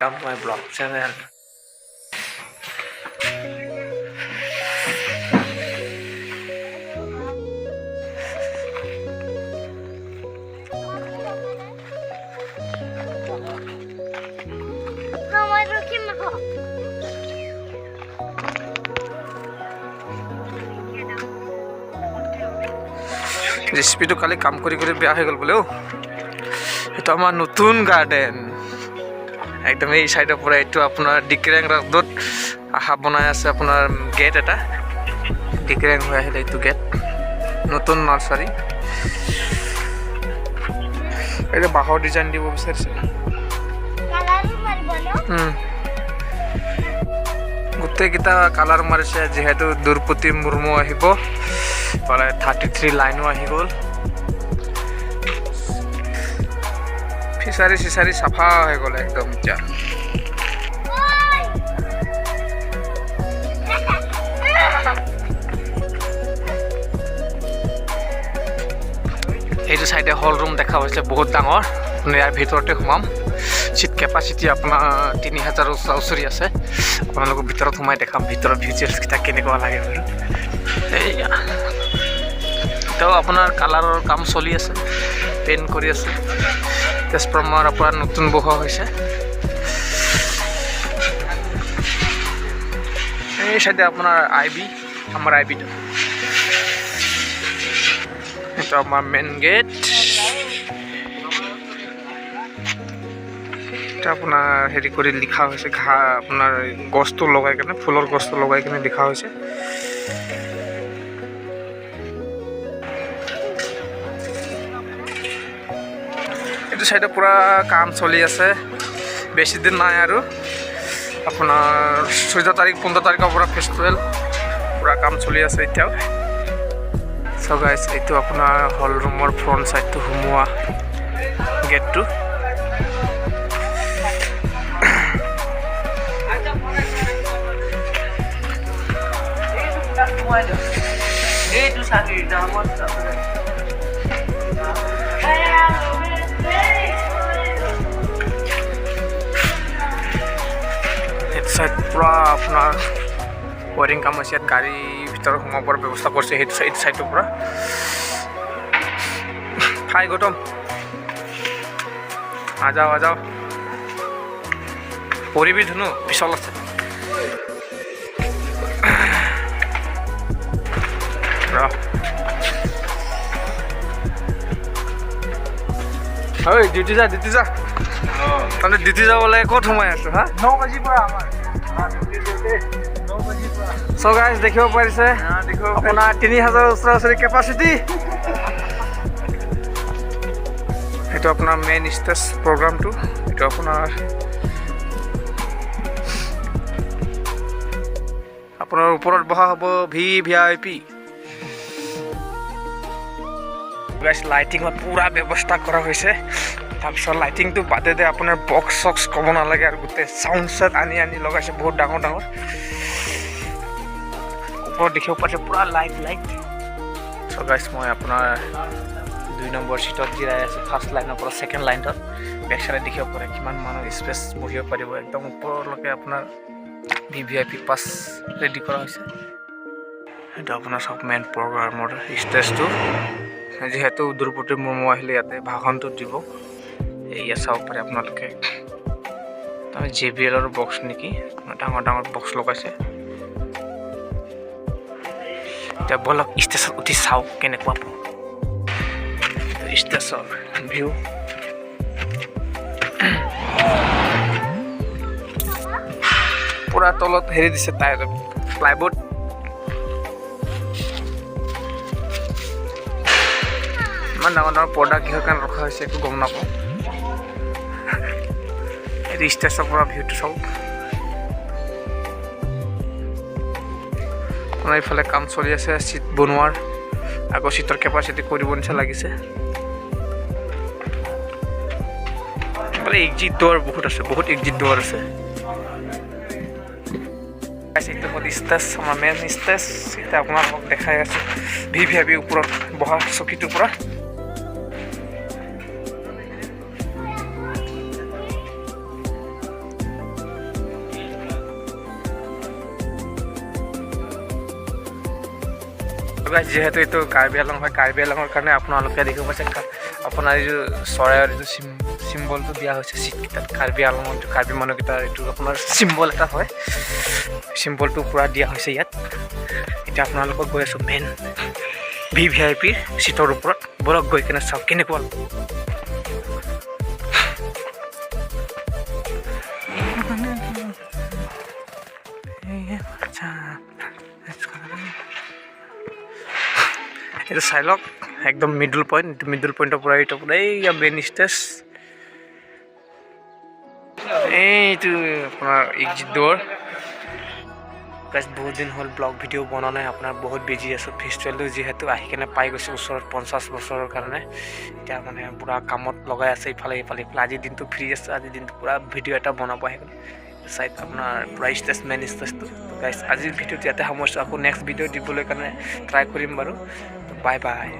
Welcome to my vlog channel. মই ৰখিম আকৌ। জেচিবিটো কালি কাম কৰি কৰি বেয়া হৈ গ'ল বোলে। অ', সেইটো আমাৰ নতুন গাৰ্ডেন, একদম এই চাইডৰ পৰা। এইটো আপোনাৰ ডিক্ৰেং ৰাস্তাত আহা বনাই আছে আপোনাৰ গেট এটা। ডিক্ৰেং হৈ আহিলে এইটো গেট, নতুন নাৰ্চাৰী। এইটো বাঁহৰ ডিজাইন দিব বিচাৰিছে। কালাৰো মাৰিব ন? গোটেইকেইটা কালাৰ মাৰিছে, যিহেতু দ্ৰৌপদী মুৰ্মু আহিব। ইফালে 33 লাইনো আহি গ'ল। ফিচাৰী চিচাৰী চাফা হৈ গ'ল একদম এতিয়া। ঐ! এইটো চাইডে হল ৰুম দেখা পাইছে, বহুত ডাঙৰ। আপুনি ইয়াৰ ভিতৰতে সোমাম। চিট কেপাচিটি আপোনাৰ 3000 ওচৰা ওচৰি আছে। আপোনালোকক ভিতৰত সোমাই দেখাম, ভিতৰত ভিজুৱেলছকেইটা কেনেকুৱা লাগে বাৰু। এইয়া এতিয়াও আপোনাৰ কালাৰৰ কাম চলি আছে, পেইণ্ট কৰি আছে। ট্ৰেন্সফৰ্মাৰ আপোনাৰ নতুন বহোৱা হৈছে। এই চাইডে আপোনাৰ আই বি, আমাৰ আই বিটো। সেইটো আমাৰ মেইন গেট। এটা আপোনাৰ হেৰি কৰি লিখা হৈছে, ঘাঁহ আপোনাৰ গছটো লগাই কেনে, ফুলৰ গছটো লগাই কেনে লিখা হৈছে। এইটো চাইডে পূৰা কাম চলি আছে। বেছি দিন নাই আৰু, আপোনাৰ 14 তাৰিখ, 15 তাৰিখৰ পৰা ফেষ্টিভেল। পূৰা কাম চলি আছে এতিয়াও। চ' গাইছ, এইটো আপোনাৰ হল ৰুমৰ ফ্ৰণ্ট চাইডটো, সোমোৱা গেটটো। এইটো চাকি দামত আছে। সেইটো চাইড পূৰা আপোনাৰ ৱাৰিং কাম হৈছে। ইয়াত গাড়ী ভিতৰত সোমাব পৰা ব্যৱস্থা কৰিছে সেইটো চাইড, চাইডটোৰ পৰা। হাই গৌতম, আ যাও, আ যাও। পৰিবি ধুনু, পিছল আছে। ৰ ঐ, ডিউটি যা, ডিউটি যা। তহঁতে ডিউটি যাব লাগে, ক'ত সোমাই আছো হা? 9 বাজিৰ পৰা আমাৰ 9 বাজিৰ পৰা। চ' গাইজ, দেখিব পাৰিছে দেখিব। আপোনাৰ 3000 ওচৰা ওচৰি কেপাচিটি। সেইটো আপোনাৰ মেইন ষ্টেজ প্ৰগ্ৰামটো। এইটো আপোনাৰ ওপৰত বহা হ'ব ভিভিআইপি। গাইছ, লাইটিঙত পূৰা ব্যৱস্থা কৰা হৈছে। তাৰপিছত লাইটিংটো বাদে দে, আপোনাৰ বক্স চক্স ক'ব নালাগে আৰু। গোটেই চাউণ্ড চেট আনি আনি লগাইছে, বহুত ডাঙৰ ডাঙৰ। ওপৰত দেখিব পাইছে পূৰা লাইট লাইট। চ' গাইছ, মই আপোনাৰ 2 নম্বৰ চিটত জিৰাই আছোঁ, ফাৰ্ষ্ট লাইনৰ পৰা ছেকেণ্ড লাইনটোত। বেক চাইডে দেখিব পাৰে কিমান মানুহ স্পেচ বহিব পাৰিব। একদম ওপৰলৈকে আপোনাৰ ভিভিআইপি পাছ ৰেডি কৰা হৈছে। সেইটো আপোনাৰ চব মেইন প্ৰগ্ৰামৰ ষ্টেজটো। যিহেতু দ্ৰৌপদী মুৰ্মু আহিলে ইয়াতে ভাষণটো দিব। এয়া চাব পাৰে আপোনালোকে, জেবিএলৰ বক্স নেকি, ডাঙৰ ডাঙৰ বক্স লগাইছে। এতিয়া ব'লক, ষ্টেজত উঠি চাওঁ কেনেকুৱা ষ্টেজৰ ভিউ। পূৰা তলত হেৰি দিছে, তাই প্লাইবোৰ্ড। ইমান ডাঙৰ ডাঙৰ পৰ্দা কিহৰ কাৰণে ৰখা হৈছে একো গম নাপাওঁ। এইটো ষ্টেজৰ পৰা ভিউটো চাওক। আপোনাৰ এইফালে কাম চলি আছে চিট বনোৱাৰ, আকৌ চিটৰ কেপাচিটি কৰিব নিচিনা লাগিছে। এইফালে এক্সিট ডোৰ বহুত আছে, বহুত এক্সিট ডোৰ আছে। এইটো হ'ল ষ্টেজ, আমাৰ মেইন ষ্টেজ। এতিয়া আপোনালোকক দেখাই আছোঁ ভিভিআইপি ওপৰত বহা চকীটোৰ পৰা। Guys, যিহেতু এইটো কাৰ্বি আলং হয়, কাৰ্বি আলঙৰ কাৰণে আপোনালোকে দেখিব পাইছে আপোনাৰ এইটো চৰাইৰ এইটো চিম্বলটো দিয়া হৈছে চিটকেইটাত। কাৰ্বি আলঙৰ এইটো কাৰ্বি মানুহকেইটাৰ এইটো আপোনাৰ চিম্বল এটা হয়, চিম্বলটো পূৰা দিয়া হৈছে ইয়াত। এতিয়া আপোনালোকক গৈ আছোঁ মেইন ভিভিআইপিৰ চিটৰ ওপৰত। ব'লক, গৈ কেনে চাওক কেনেকুৱা। এইটো চাই লওক, একদম মিডল পইণ্ট। এইটো মিডল পইণ্টৰ পৰা এইটো পৰা এইয়া মেইন ষ্টেজ, এইটো আপোনাৰ এক্সিট ড'ৰ। গাইজ, বহুত দিন হ'ল ব্লগ ভিডিঅ' বনোৱা নাই আপোনাৰ, বহুত বিজি আছোঁ। ফেষ্টিভেলটো যিহেতু আহি কেনে পাই গৈছোঁ ওচৰত 50 বছৰৰ কাৰণে, এতিয়া মানে পূৰা কামত লগাই আছে ইফালে ইফালে ইফালে। আজিৰ দিনটো ফ্ৰী আছে, আজিৰ দিনটো পূৰা ভিডিঅ' এটা বনাব আহি গ'ল। চাইড আপোনাৰ পূৰা ষ্টেজ, মেইন ষ্টেজটো। গাইজ, আজিৰ ভিডিঅ'টো ইয়াতে সামৰিছোঁ। আকৌ নেক্সট ভিডিঅ' দিবলৈ কাৰণে ট্ৰাই কৰিম বাৰু। Bye bye.